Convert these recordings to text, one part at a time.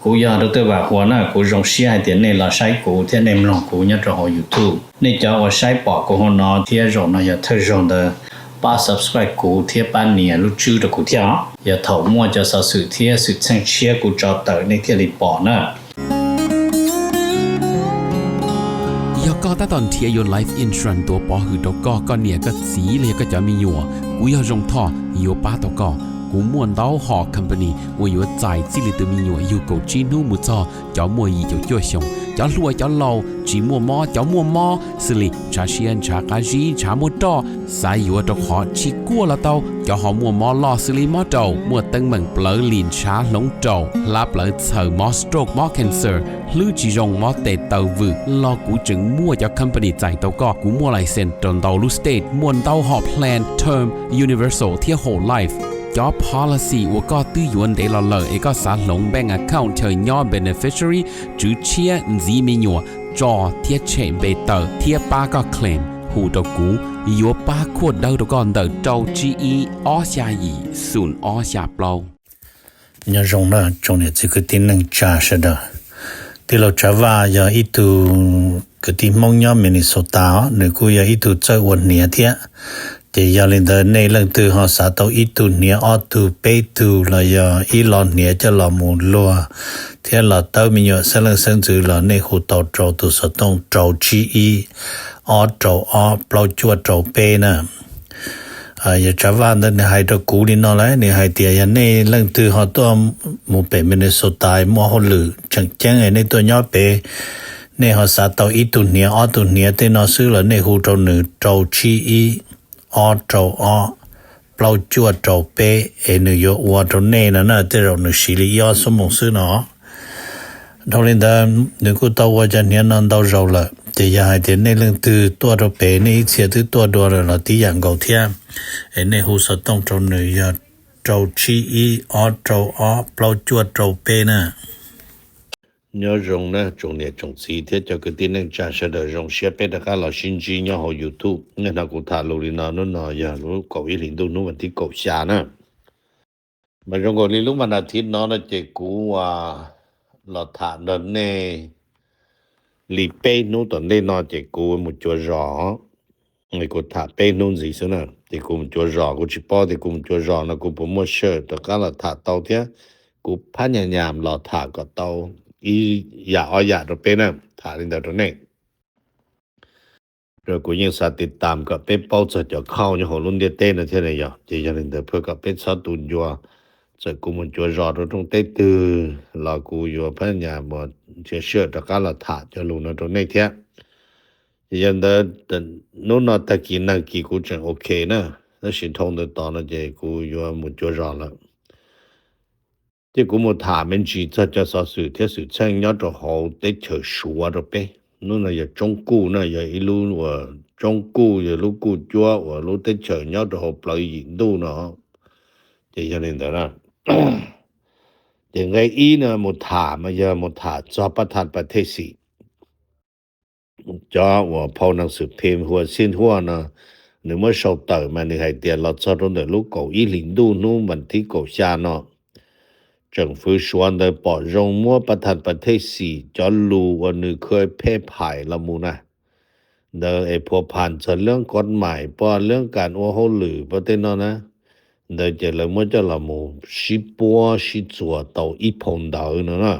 Kuv yog Dr. Vam Huas na, kuv zoo siab hais tias nej los saib kuv thiab nej mloog kuv nyob rau hauv YouTube. Nej cov uas saib pom kuv hauv no thiab zaum no yog thawj zaug ntawd, pab subscribe kuv thiab pab nias lub tswb rau kuv thiab os. Yog thaum muaj cov xov xwm thiab xwm txheej tshiab kuv tso tawm nej thiaj li pom na. Yog koj tab tom nrhiav yuav life insurance tuav pov hwm rau koj, koj niam koj txiv los yog koj cov me nyuam, kuv yog Zoo Thoj yuav pab tau koj. Kuv muaj ntau hom company uas yuav txais txij li tus me nyuam yug kaum tsib hnub mus txog cov muaj yim caum cuaj xyoos, cov hluas cov laus, tsis muaj mob cov muaj mob, xws li ntshav siab ntshav qab zib ntshav muaj roj, xav yuav rau qhov tsis kuaj los tau, cov ho muaj mob loj xws li mob raum, muaj teeb meem plawv lim ntshav hloov raum, hlab plawv txhaws, mob stroke mob cancer, hlwb tsis zoo mob tes taw vwm los kuv tseem muaj cov company txais tau koj. Kuv muaj license rau ntau lub state, muaj ntau hom plan term, universal thiab whole life. Cov policy uas koj twb yuav ntev los lawm es koj xav hloov bank account chaw nyob beneficiary, tswv tshiab, ntxiv me nyuam, tso thiab tshem npe tawm thiab pab koj claim, hu rau kuv, yuav pab khuaj dawb rau koj ntawm rau tsib ib ob xya yim xoom ob xya plaub. Nyob zoo na tsoom niam txiv kwv tij neej tsa sawv daws. Tij laug Tsav Vaj yog ib tug kwv tij Hmoob nyob Minnesota os, nws kuj yog ib tug txawj ua hniav thiab. Ces yog li ntawd nej leej twg ho xav tau ib tug hniav ob tug peb tug los yog ib lo hniav coj los mus luag thiab los tawb me nyuam xeeb leej xeeb ntxwv los nej hu tau rau tus xov tooj rau tsib ib ob rau ob plaub cuaj rau peb na. Yog Tsav Vaj ntawd nws hais rau kuv li no lawm, nws hais tias yog nej leej twg ho tuaj mus pem Minnesota muaj hauj lwm tseem ceeb nej tuaj nyob pem, nej ho xav tau ib tug hniav ob tug hniav tej no xwb los nej hu rau nws rau tsib ib ob rau ob plaub cuaj rau peb es nws yuav ua rau nej no na, tej zaum nws siv li ib ob xuab moos xwb no. Dhau li ntawd nws kuj tau ua cov hniav no ntau zaus lawm, ces yog hais tias nej leej twg tuaj rau pem nej ib txhia twb tuaj dua lawm los tib yam nkaus thiab, es nej hu xov tooj rau nws yog rau tsib ib ob rau ob plaub cuaj rau peb na. Nyob zoo na tsoom niam tsoom txiv thiab cov kwv tij neej tsa sawv daws, zoo siab peb rov qab los sib ntsib nyob hauv YouTube. Niaj hnub no kuv tham lus li no, hnub no yog lub kaum ib hlis ntuj hnub vas thib kaum xya na. Mas zoo nkaus li lub vas thib no no ces kuv los tham nrog nej li peb hnub tom ntej no ces kuv mus cuav zos. Kuv tham peb hnub ntxiv xwb na, ces kuv mus cuav zos, kuv tsis paub tias kuv mus cuav zos no kuv puas muaj sij hawm rov qab los tham tau thiab. Kuv phab nyas nyas los tham kom tau ib yam ob yam rau peb na, tham li ntawd rau nej. Rau kuv yeej xav tiv tam kom peb paub txog cov khauj nyob hauv lub ntiaj teb no thiab ne yog, ces yog li ntawd pab kom peb txhob tu ncua. Txawm kuv mus cuav zos rau rooj teb twg los kuv yuav phab nyas mus nrhiav sij hawm rov qab los tham cov lus no rau nej thiab. Ces yog ntawd hnub no tag kis nag kis kuv tseem ok na, tab sis dhau ntawd tod no ces kuv yuav mus cuav zos lawm. Ces kuv mus tham me ntsis txog cov xov xwm thiab xwm txheej nyob rau hauv teb chaws Suav rau peb. Hnub no yog tsoob kuj na, yog ib lub uas tsoob kuj, yog lub kuj cuab uas lub teb chaws nyob rau hauv plawv yim ntuj no. Ces yog li ntawd na, ces nqe ib no mus tham mas yog mus tham txog pab thaj pas thej xim. Cov uas phau neeg xwm phim Huas Xij Huaj no, nws muab sau tawm mas nws hais tias los txog rau ntawm lub kaum ib hlis ntuj hnub vas thib kaum xya no, tseem fwv Suav ntawd pom zoo muab pab thaj pas thej xim cov lus uas nws khw phej phais los mus na. Ntawd es phua phas txog lub kod mais pab lub kas ua hauj lwm pab tej no na. Ntawd ces lawv muab coj los mus sib puab sib txuas tau ib phau ntawv no na.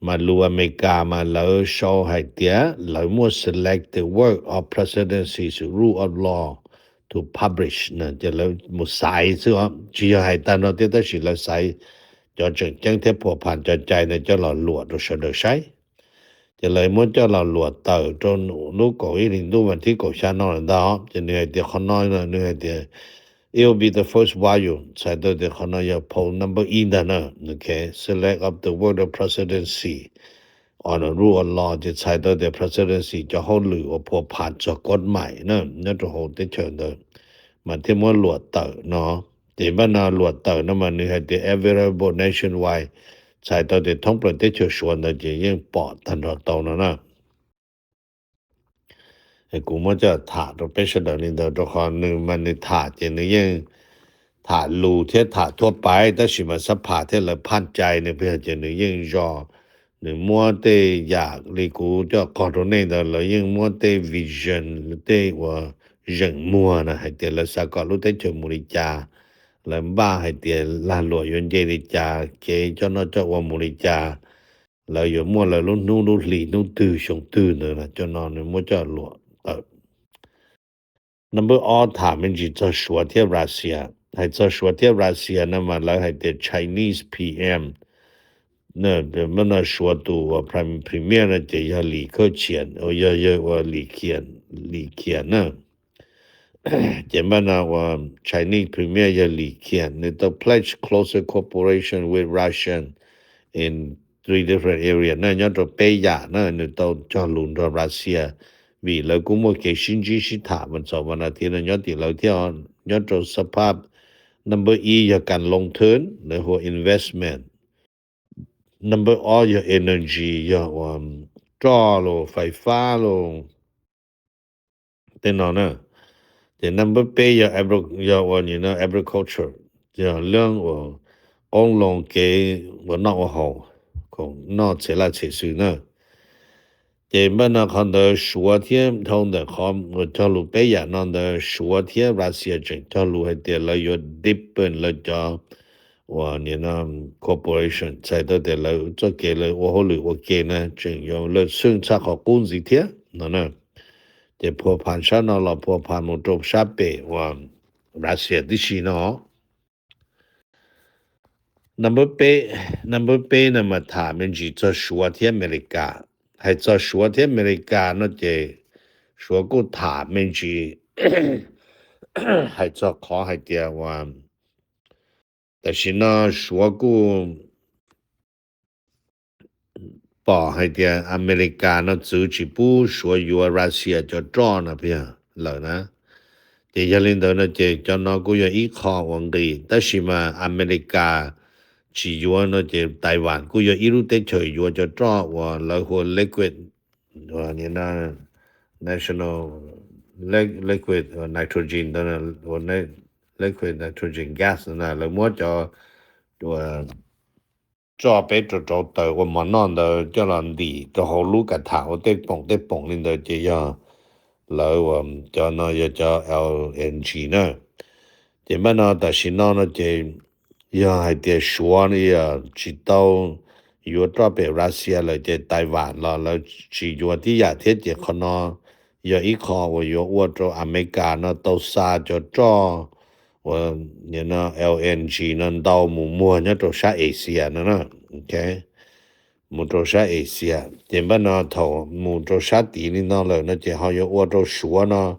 Mas lus Amelikas mas lawv sau hais tias lawv muaj selected work of presidency rule of law to publish na, ces lawv mus xaiv xwb os, tsis yog hais tag nrho thiab tab sis lawv xaiv cov tseem ceeb thiab phua phas cov cai ntawd coj los luam rau sawv daws saib. Ces lawv muab coj los luam tawm rau lub kaum ib hlis ntuj vas thib kaum xya no lawm ntag. Ces nws hais tias qhov no, nws hais tias it will be the first volume, txhais tau tias qhov no yog phau number ib ntag na. Select of the work of presidency on rule of law, ces txhais tau tias presidency cov hauj lwm uas phua phas txog kod mais na nyob rau hauv teb chaws ntawd mas thiaj muab luam tawm no. Ces npaj no luam tawm no mas nws hais tias available nationwide, txhais tau tias thoob plaws teb chaws Suav ntawd ces yeej pom tag nrho tau no na. Kuv muab coj tham rau peb sawv daws li ntawd rau qhov nws mas nws tham ces nws yeej tham lus thiab tham thuab paiv, tab sis mas xab phas thiab lawv phaj cai nws pes ces nws yeej zos, nws muab tej yam li kuv coj qog rau nej ntawd, lawv yeej muab tej vision, tej uas zeem muag na hais tias lawv xav kom lub teb chaws mus li cas, lawv npaj hais tias lag luam yuav nce li cas, kev coj noj coj ua mus li cas, lawv yuav muaj lawv lub hnub lub hlis hnub twg xyoo twg ntawd na, cov no nws muab coj luam tawm. Number ob, tham me ntsis txog Suav thiab Russia. Hais txog Suav thiab Russia no mas lawv hais tias Chinese P M, no Suav tus uas prime, premier no ces yog Li Keqiang, yog, yog uas Li Qiang, Li Qiang na. Ces npaj no uas Chinese premier yog Li Qiang, nws tau pledge closer cooperation with Russia in three different areas na, nyob rau peb yam na nws tau cog lus nrog Russia, vim lawv kuj muaj kev sib ntsib sib tham mas txaus vas nas thiv no nyob tim lawv thiab. Nyob rau xab phab number ib yog kas loo thwb, lawv hu ua investment. Number ob yog energy, yog uas roj los fais fab los tej no na. Ces number peb yog agri-, yog uas nim no agriculture, yog leej uas qoob loo kev ua noj ua haus, khoom noj txhia laj txhia xwm na. Ces npaj no qhov ntawd Suav thiab dhau ntawm qhov uas cog lus peb yam no ntawd Suav thiab Russia tseem cog lus hais tias lawv yuav deepen lawv cov uas nim no cooperation, txhais tau tias lawv txoj kev lawv ua hauj lwm ua ke na tseem yuav lawj xwj tshaj qhov qub ntxiv thiab no na. Ces phua phas sab no los phua phas mus rau sab pem uas Russia tib si no. Number peb, number peb no mas tham me ntsis txog Suav thiab Amelikas. Hais txog Suav thiab Amelikas no ces Suav kuj tham me ntsis hais txog qhov hais tias uas tam sim no Suav kuj pom hais tias Amelikas no txwv tsis pub Suav yuav Russia cov roj no pia lawm na. Ces yog li ntawd no ces cov no kuj yog ib qho uas nqis, tab sis mas Amelikas tsis yuav no ces Taiwan kuj yog ib lub teb chaws yuav cov roj uas lawv hu ua liquid, national liquid nitrogen, liquid nitrogen gas na, lawv muab cov roj peb rau rau taws ua mov noj ntawd coj los ntim rau hauv lub kas tham ua tej poom tej poom li ntawd ces yog lawv uas cov no yog cov L N G na. Ces npaj no tam sim no no ces yog hais tias Suav tsis tau yuav roj pem Russia lawm ces Taiwan los lawv tsis yuav tib yam thiab ces qhov no yog ib qho uas yuav ua rau Amelikas no tau xa cov roj uas L N G no ntau mus muag nyob rau sab Asia no na. Mus rau sab Asia ces npaj no thaum mus rau sab tid li no lawm no ces ho yuav ua rau Suav no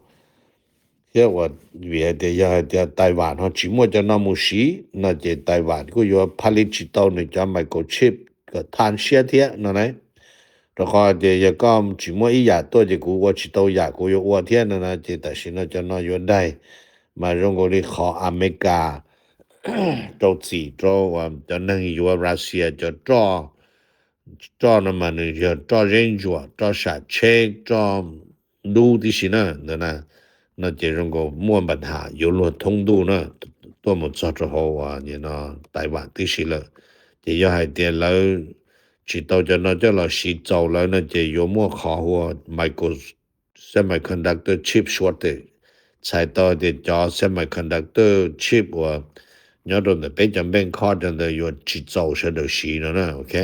thiab uas vim hais tias yog hais tias Taiwan ho tsis muaj cov no mus siv no ces Taiwan kuj yuav phaj li tsis tau nws cov microchip kom tha siab thiab no na. Rau qhov tias yog koj tsis muaj ib yam tuaj ces kuv ua tsis tau yam kuv yuav ua thiab no na, ces tam sim no cov no yuav daig. Mas zoo nkaus li qhov Amelikas rau txim rau uas cov neeg yuav Russia cov roj, roj no mas nws yog roj zeb ntsuam, roj sam tsheb, roj dub tib si na ntawd na, no ces zoo nkaus muaj npa nham yuav luag thoob ntuj na tuaj mus txog rau hauv uas nim no Taiwan tib si lawm. Ces yog hais tias lawv tsis tau cov no coj los siv txaus lawv no ces yuav muaj qhov hu ua micro semiconductor chip shortage, txhais tau tias cov semiconductor chip uas nyob rau ntawm peb cov npeej khoj cov ntawd yuav tsis txaus sawv daws siv no na, ok.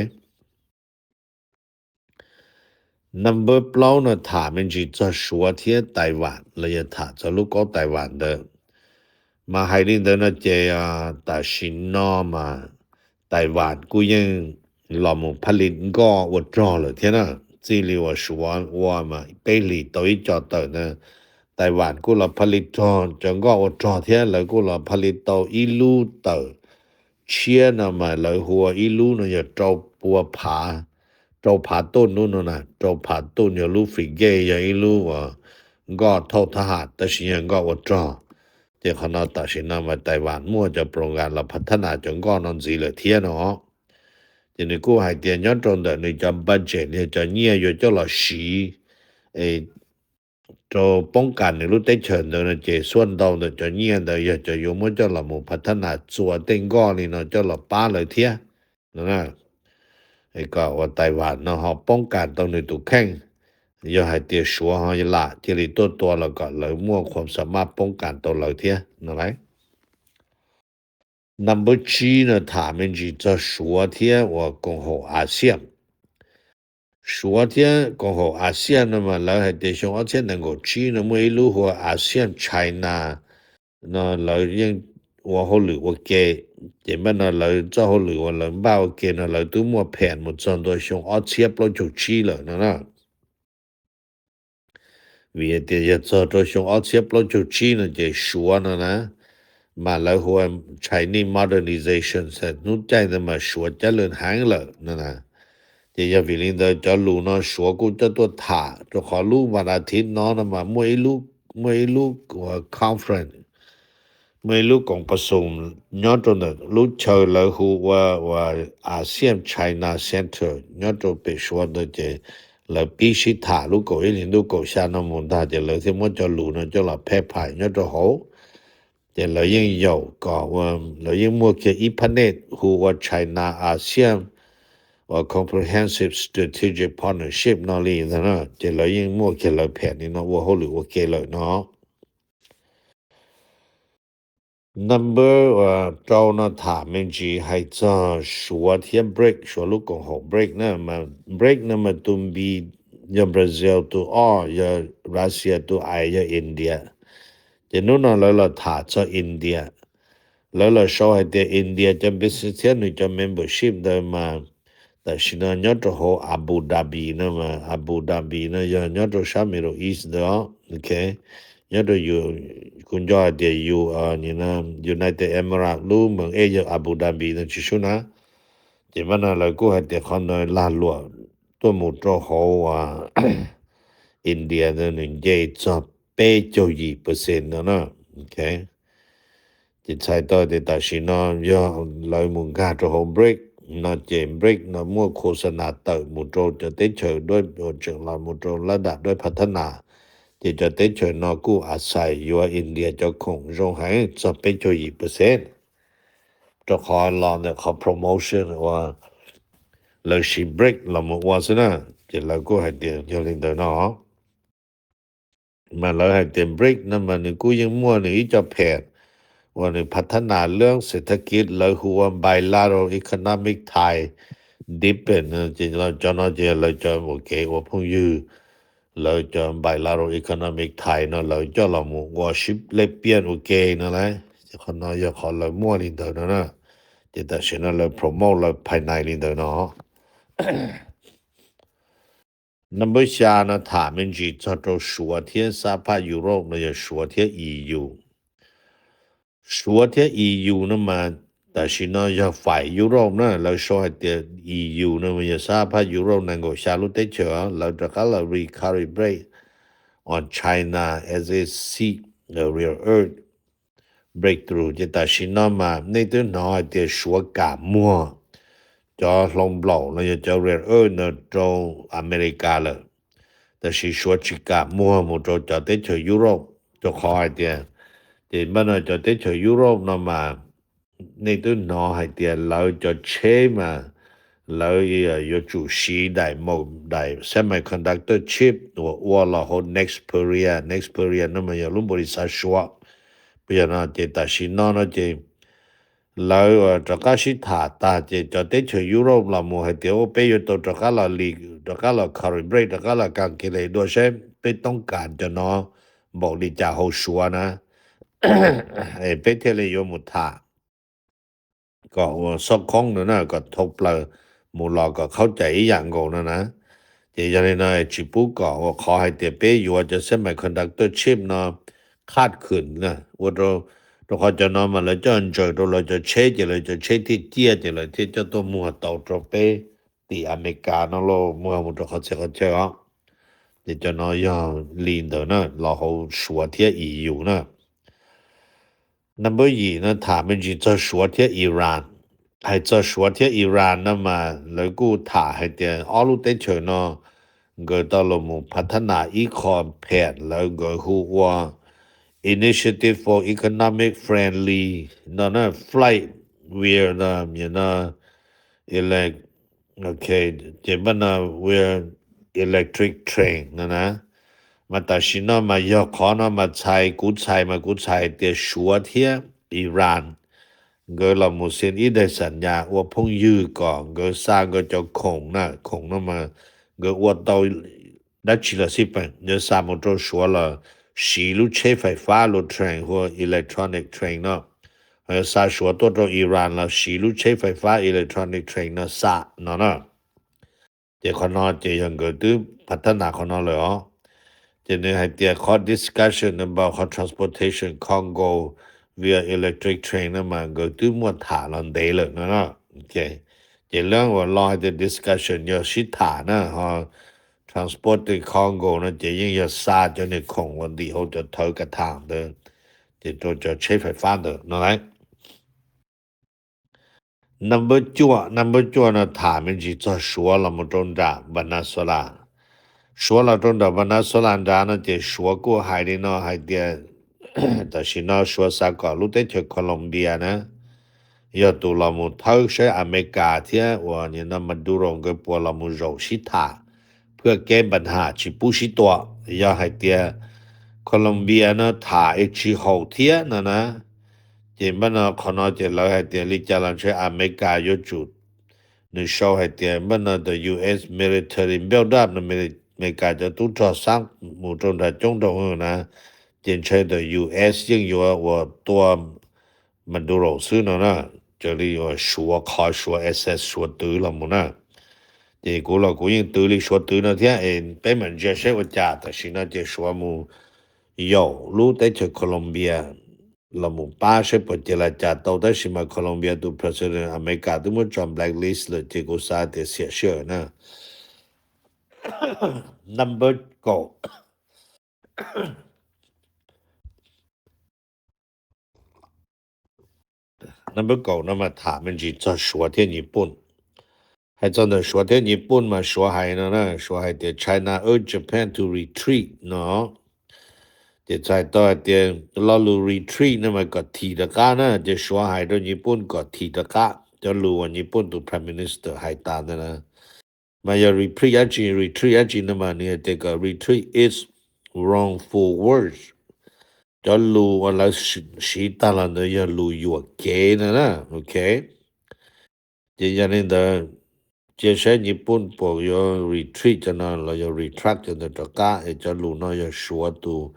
Number plaub no tham me ntsis txog Suav thiab Taiwan los yog tham txog lub kaub Taiwan ntawd. Mas hais li ntawd no ces tam sim no mas Taiwan kuj yeej los mus phaj li nkoj ua rog lawm thiab na. Txij li uas Suav ua mas peb hlis tau ib co tawm ntawd, Taiwan kuj los phaj li rog, cov nkoj ua rog thiab lawv kuj los phaj li tau ib lub tawm tshiab no mas lawv hu ua ib lub no yog rau pua phav, rau phav tuj lub no na, rau phav tuj yog lub frigate, yog ib lub uas nkoj thauj thab ham tab sis yog nkoj ua rog. Ces qhov no tam sim no mas Taiwan muaj cov program los phav thab nas cov nkoj no ntxiv lawm thiab no. Ces nws kuj hais tias nyob rau ntawm nws cov budget yog cov nyiaj yuav coj los siv rau poob kas nws lub teb chaws ntawd no ces xuaj ntau ntawm cov nyiaj ntawd yog cov yuav muab coj los mus phav thab nas txua tej nkoj li no coj los pab lawv thiab no. Kom uas Taiwan no ho poob kas tau nws tus kheej, yog hais tias Suav ho lam cia li tuaj tua los kom lawv muaj khuam xa maj poob kas tau lawv thiab no lauj. Number tsib no tham me ntsis txog Suav thiab uas koom haum ASEAN. Suav thiab koom haum ASEAN no mas lawv hais tias xyoo ob txhiab nees nkaum tsib no muaj ib lub hu ua ASEAN China no lawv yeej ua hauj lwm ua ke. Ces npaj no lawv txoj hauj lwm uas lawv npaj ua ke no lawv twb muaj pham mus txog ntua xyoo ob txhiab plaub caug tsib lawm no na. Vim tias yog txog rau xyoo ob txhiab plaub caug tsib no ces Suav no na, mas lawv hu ua Chinese modernization, hnub caij ntawd mas Suav cab lwm heev lawm no na. Ces yog vim li ntawd cov lus no Suav kuj coj tuaj tham rau qhov lub vas as thiv no no mas muaj ib lub, muaj ib lub conference, muaj ib lub koom pas xum nyob rau ntawm lub chaw lawv hu ua uas ASEAN China Center nyob rau pem Suav ntawd ces lawv pib sib tham lub kaum ib hlis ntuj kaum xya no mus ntag ces lawv thiaj muab cov lus no coj los phaj phais nyob rau hauv. Ces lawv yeej yaum kom ua, lawv yeej muaj kiag ib phab nej hu ua China ASEAN uas Comprehensive Strategic Partnership no li ntag na. Ces lawv yeej muaj kiag lawv pham li no ua hauj lwm ua ke lawm no. Number rau no tham me ntsis hais txog Suav thiab BRIC, Suav lub koom haum BRIC na. BRIC no mas tus npis yog Brazil, tus ob yog Russia, tus ais yog India. Ces hnub no lawv los tham txog India. Lawv los sau hais tias India cov business thiab nws cov membership ntawd mas tam sim no nyob rau hauv Abu Dhabi no mas Abu Dhabi no yog nyob rau sab Middle East ntawd os. Nyob rau, kuv nco hais tias United Arab lub mees ej yog Abu Dhabi no tsis sub na. Ces npaj no lawv kuj hais tias qhov ntawd lag luam tuaj mus rau hauv India ntawd nws nce txog peb caug yim percent no na. Ces txhais tau tias tam sim no yog lawv mus nkag rau hauv BRIC no ces BRIC no muaj khos xa nas tawm mus rau cov teb chaws tseem los mus rau lab dam duab phav thab nas. Ces cov teb chaws no kuj a xais yuav India cov khoom zoo heev txog peb caug yim percent, rau qhov los ntawm qhov promotion uas lawv siv BRIC los mus ua xwb na. Ces lawv kuj hais tias yog li ntawd no mas lawv hais tias BRIC no mas nws kuj yeej muaj nws ib co pham uas nws phav thab nas lub xev thab kiv lawv hu ua bilateral economic tie deepen. Ces cov no ces lawv cov ua kev ua phooj ywg, lawv cov bilateral economic tie no lawv coj los mus ua sib lej piaj ua ke no lauj. Ces qhov no yog qhov lawv muaj li ntawd no na. Ces tam sim no lawv promote lawv phais nais li ntawd no. Number xya no tham me ntsis txog rau Suav thiab sab phaj Europe no yog Suav thiab E U. Suav thiab E U no mas tam sim no yog faim Europe na, lawv sau hais tias E U no mas yog sab phaj Europe nees nkaum xya lub teb chaws, lawv rov qab los recalibrate on China as it seek the rare earth breakthrough. Ces tam sim no mas nej twb hnov hais tias Suav kam muag cov hlau nplaum los yog cov rare earth no rau Amelikas lawm, tab sis Suav tsis kam muag mus rau cov teb chaws Europe, rau qhov hais tias, ces npaj no cov teb chaws Europe no mas nej twb hnov hais tias lawv cov tsheb mas lawv yuav tsum siv daim, daim semiconductor chip uas ua los hauv Nexperia. Nexperia no mas yog lub npaus li xav Suav. Puas yog no ces tam sim no no ces lawv rov qab sib tham tag ces cov teb chaws Europe los mus hais tias ua peb yuav tau rov qab los li, rov qab los calibrate, rov qab los kas ke le dua saib peb toob kas cov no npaum li cas hauv Suav na, peb thiaj li yuav mus tham kom ua xob khoob no na, kom thau plaws mus los kom khaub cai ib yam nkaus no na. Ces yog li no tsis pub kom ua qhov hais tias peb yuav cov semiconductor chip no khaj khwm na, ua rau, rau qhov cov no mas lawv coj ntsaws rau lawv cov tsheb ces lawv cov tsheb thiaj ciaj ces lawv thiaj coj tuaj muag tau rau peb tim Amelikas no los muag mus rau qhov txhia qhov chaw os. Ces cov no yog li ntawd na, los hauv Suav thiab E U na. Number yim no tham me ntsis txog Suav thiab Iran. Hais txog Suav thiab Iran no mas lawv kuj tham hais tias ob lub teb chaws no nkawd tau los mus phav thab nas ib qho phem lawv nkawd hu ua Initiative for Economic Friendly no na, flight weird no, ces npaj no weird electric train no na. Mas tam sim no mas yog qhov no mas txhais, kuv txhais mas kuv txhais tias Suav thiab Iran nkawd los mus xi ib daim xam nyas ua phooj ywg kom nkawd xa nkawd cov khoom na, khoom no mas nkawd ua tau dab tsi los xij peem, nkawd xa mus rau Suav los siv lub tsheb fais fab lub train hu ua electronic train no, xa Suav tuaj rau Iran los siv lub tsheb fais fab electronic train no xa no na. Ces qhov no ces yog nkawd twb phav thab nas qhov no lawm os. Ces nws hais tias qhov discussion about qhov transportation cargo via electric train no mas nkawd twb muaj tham los ntev lawm no na. Ces lawv uas lo hais tias discussion yog sib tham na, ho transporting cargo no ces yeej yog xa cov niag khoom uas ntim hauv cov thawv ka tham ntawd ces rau cov tsheb fais fab ntawd no lauj. Number cuaj, number cuaj no tham me ntsis txog Suav los mus rau nram Venezuela. Suav los rau nram Venezuela nrad no ces Suav kuj hais li no hais tias tam sim no Suav xav kom lub teb chaws Colombia na yog tus los mus thawb saib Amelikas thiab uas nim no Maduro nkawd puas los mus zaum sib tham phwaj kev npa nham tsis pub sib tua. Yog hais tias Colombia no tham es tsis haum thiab no na, ces npaj no qhov no ces lawv hais tias li cas los ntshe Amelikas yuav tsum, nws sau hais tias npaj no the U S military build up no, Amelikas cov tub rog xab mus rau nram coob nraug na, ces ntshe the U S yeej yuav uas tua Maduro xwb no na. Raws li uas Suav qhov Suav assess Suav twv los mus na, ces kuv los kuv yeej twv li Suav twv no thiab es peb mam ntsia saib ua cas. Tam sim no ces Suav mus yaum lub teb chaws Colombia los mus pab saib puas cia li cas tau, tab sis mas Colombia tus president Amelikas twb muab tso blacklist lawm ces kuv xav tias xiam sij hawm na. Number kaum, number kaum no mas tham me ntsis txog Suav thiab Nyij Pooj. Hais txog ntawm Suav thiab Nyij Pooj mas Suav hais no na, Suav hais tias China urge Japan to retreat no. Ces txhais tau hais tias lo lus retreat no mas kom thim rov qab na, ces Suav hais rau Nyij Pooj kom thim rov qab. Cov lus uas Nyij Pooj tus prime minister hais tas ntawd na, mas yog retreat dab tsi, retreat dab tsi no mas nws hais tias kom retreat is wrongful words. Cov lus uas lawv siv tag los ntawd yog lus yuam kev no na, ok. Ces yog li ntawd, cia saib Nyij Pooj puas yuav retreat cov no los yog retract cov ntawd rov qab, es cov lus no yog Suav tus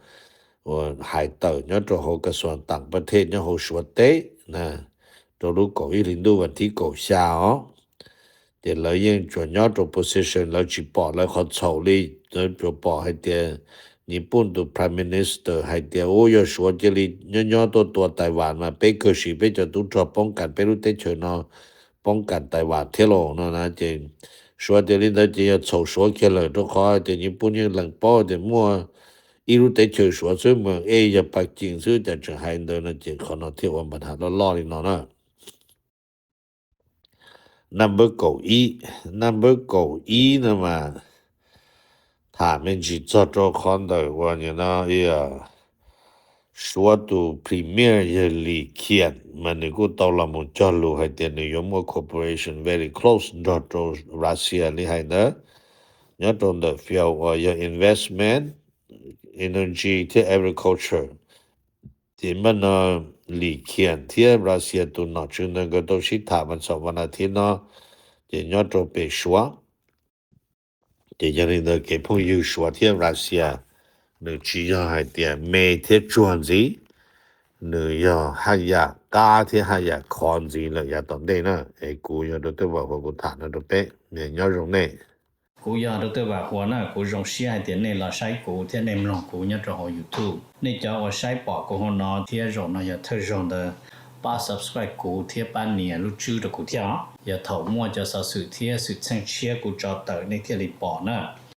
uas hais tawm nyob rau hauv kas xuas tam pab thej nyob hauv Suav teb na, rau lub kaum ib hlis ntuj vas thib kaum xya os. Ces lawv yeej tsuas nyob rau position lawv tsis pom lawv qhov txhaum li, lawv tsuas pom hais tias Nyij Pooj tus prime minister hais tias ua yog Suav cia li nyob nyob tuaj tua Taiwan mas peb kawg siv peb cov tub rog poob kas peb lub teb chaws no, poob kas Taiwan thiab los no na. Ces Suav tias li ntawd ces yog txhaum Suav kiag lawm, rau qhov tias Nyij Pooj yeej lees paub tias muaj ib lub teb chaws Suav xwb mas ej yog Pas Kis xwb, cas tseem hais ntawd no. Ces qhov no thiaj ua npa nham loj loj li no na. Number kaum ib, number kaum ib no mas tham me ntsis txog rau qhov ntawm uas nim no Suav tus premier yog Li Qiang mas nws kuj tau los mus cog lus hais tias nws yuav muaj cooperation very close nrog rau Russia li hais ntawd, nyob rau ntawm field uas yog investment, energy thiab agriculture. Ces npaj no Li Qiang thiab Russia tus nom tswv ntawd nkawd tau sib tham mas txhaum vas nas thiv no, ces nyob rau pem Suav. Ces yog li ntawd kev phooj ywg Suav thiab Russia nws tsis yog hais tias me thiab tsuag ntxiv, nws yog haj yam qab thiab haj yam khov ntxiv lawm yav tom ntej na. Es kuv yog Dr. Vam Huas kuv tham no rau peb, nyob zoo nej. Kuv yog Dr. Vam Huas na, kuv zoo siab hais tias nej los saib kuv thiab nej mloog kuv nyob rau hauv YouTube. Nej cov uas saib pom kuv hauv no thiab zaum no yog thawj zaug ntawd, pab subscribe kuv thiab pab nias lub tswb rau kuv thiab os. Yog thaum muaj cov xov xwm thiab xwm txheej tshiab kuv tso tawm nej thiaj li pom na.